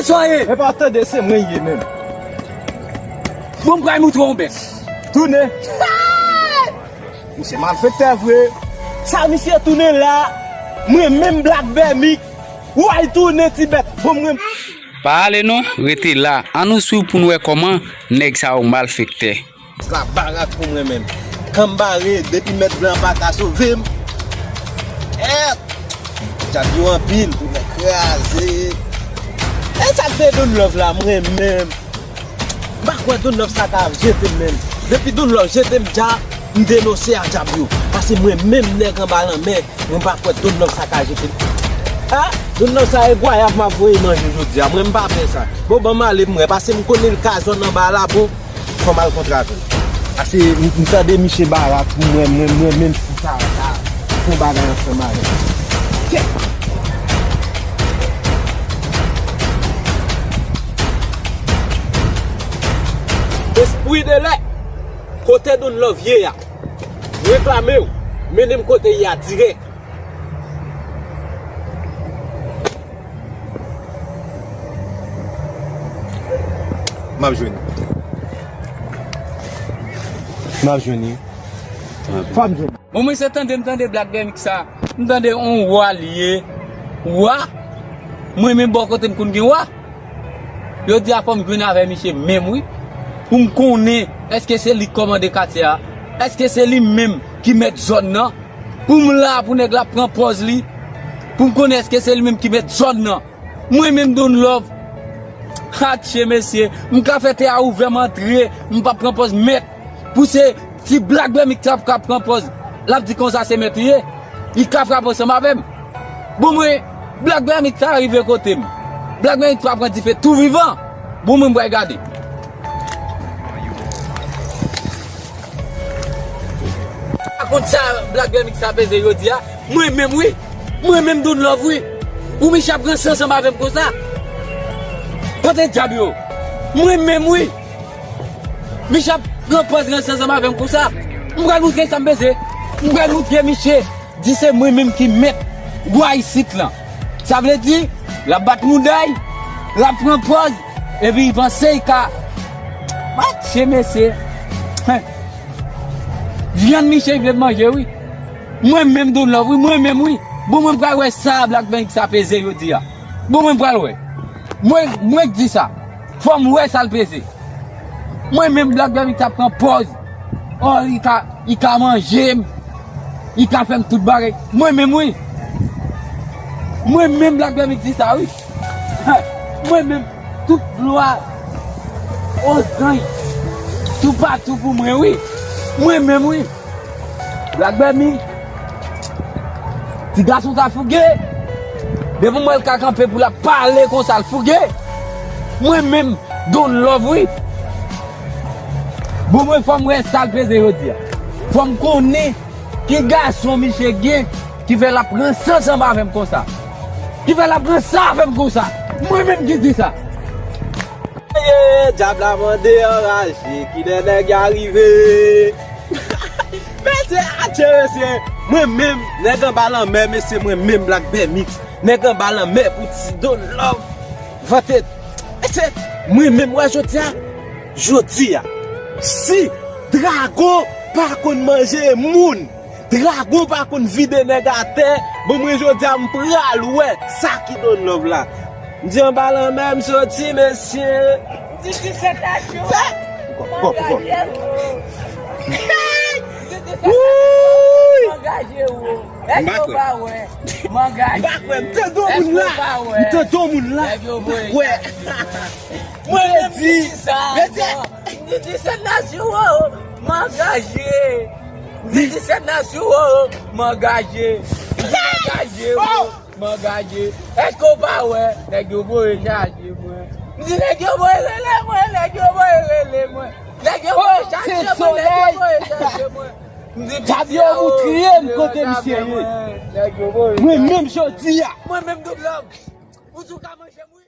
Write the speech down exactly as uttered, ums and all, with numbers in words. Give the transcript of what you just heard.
Sa ye? Epa tande, se mwen ye menm. Bon, m pral moutre w yon bèt. Tounen. Misye malfektè vre. Sa misye tounen la? Mwen menm Black Bèmik. W al tounen ti bèt. Bon, mwen. Pa ale non, rete la. Ann nou swiv pou n wè kòman nèg sa yo malfektè. La barak pou mwen menm. Kan m bare, depi mèt blan pa ka sove m. Èt! Djab yo anpil, pou mwen kraze. E sa k te Don Love la, mwen menm. M pa kwè Don Love sa ka ap jete m menm. Depi Don Love jete m dja, m denonse a djab yo. Paske mwen menm nèg anba lanmè, mwen pa kwè Don Love sa ka jete m. A, Don Love sa e gwayav m ap voye manje jodi a. Mwen m pa fè sa. Bon, ban m ale pou mwen, paske m konnen l ka zòn anba la, bon. Fò m al kontre avè l. Ase m, m tande misye barak pou mwen, mwen, mwen menm si sa, sa fè yon bagay ansanm avè l. Kèt! Espri de lè, kote Don Love ye a? Reklame w, mennen m kote l ye a dirèk. M ap jwenn. M ap jwenn li. Fò m jwenn. Bon, mwen se tande, m tande Black Bèmik sa. M tande on wa li ye. Wa? Mwen menm bò kote m konn gen wa. Yo di a fò m jwenn avè misye menm wi. Pou m konnen èske se li k kòmande katye a. Èske se li menm ki mèt zòn nan. Pou m la pou nèg la pran pòz li. Pou m konnen èske se li menm ki mèt zòn nan. Mwen menm Don Love. Atche mesye, m ka fè tè a ouvè m antre, m p ap pran pòz mèt. Pou se ti Black Bèmik sa ap ka pran pòz. L ap di konsa se mèt li ye. Li ka frape ansanm avè m. Bon mwen, Black Bèmik sa rive kote m. Black Bèmik sa pran dife tou vivan. Bon mwen m pral gade. Pa kont sa Black Bèmik sa peze jodi a, mwen menm wi. Mwen menm Don Love wi. Ou misye ap ranse ansanm avè m konsa. Kote djab yo? Mwen menm wi. Misye ap pran pòz ranse ansanm avè m konsa. M pral moutre sa m peze. M pral moutre misye. Di se mwen menm ki mèt wa isit lan. Sa vle di, l ap bat mouda l, l ap pran pòz, epi l panse l ka. Atche mesye. Hen. Vyann misye vle manje wi. Mwen menm Don Love wi, mwen menm wi. Bon mwen pral wè sa Black Bèmik sa peze jodi a. Bon mwen pral wè. Mwen, mwen k di sa. Fò m wè sa l peze. Mwen menm Black Bèmik sa pran pòz. Oh, li ka, li ka manje m. Li ka fè m tout bagay. Mwen menm wi. Mwen menm Black Bèmik di sa wi. Mwen menm tout glwa o zanj toupatou pou mwen wi. Mwen menm wi. Black Bèmik. Ti gason sa fouge. Depi m wè l ka kanpe pou l ap pale konsa l fouge. Mwen menm Don Love wi. Bon mwen fò m wè sa l peze jodi a. Fò m konnen ki gason misye gen ki fè l ap ranse ansanm avè m konsa. Ki fè l ap ranse avè m konsa. Mwen menm ki di sa. Ye, dyab la mande anraje, kilè nèg ya rive? Mesye, atche mesye. Mwen menm, nèg anba lanmè, mesye, mwen menm Black Bèmik. Nèg anba lanmè pou ti Don Love. Vante. Mesye, mwen menm, wè jodi a. Jodi a. Si dragon pa konn manje moun. Dragon pa konn vide nèg atè. Bon, mwen jodi a m pral wè sa ki Don Love la. M di anba lanmè m soti, mesye. M di disèt nasyon. Fè. Poko, poko. M angaje w. M di disèt nasyon. Angaje w. Èske w pa wè? M angaje. M pa kwè. M tande yon moun la. M tande yon moun la. M pa kwè. Mwen menm di sa. Mesye. M di disèt nasyon, oh, m angaje. M di disèt nasyon, oh, m angaje. M di m angaje, oh, m angaje. Èske w pa wè? Nèg yo voye chaje mwen. M di nèg yo voye rele mwen, nèg yo voye rele mwen. Nèg yo voye chaje mwen, nèg yo voye chaje mwen. M di djab yo moutre m kote misye ye. Mwen menm jodi a. Mwen menm Don Love. Ou di w ka manje m wi.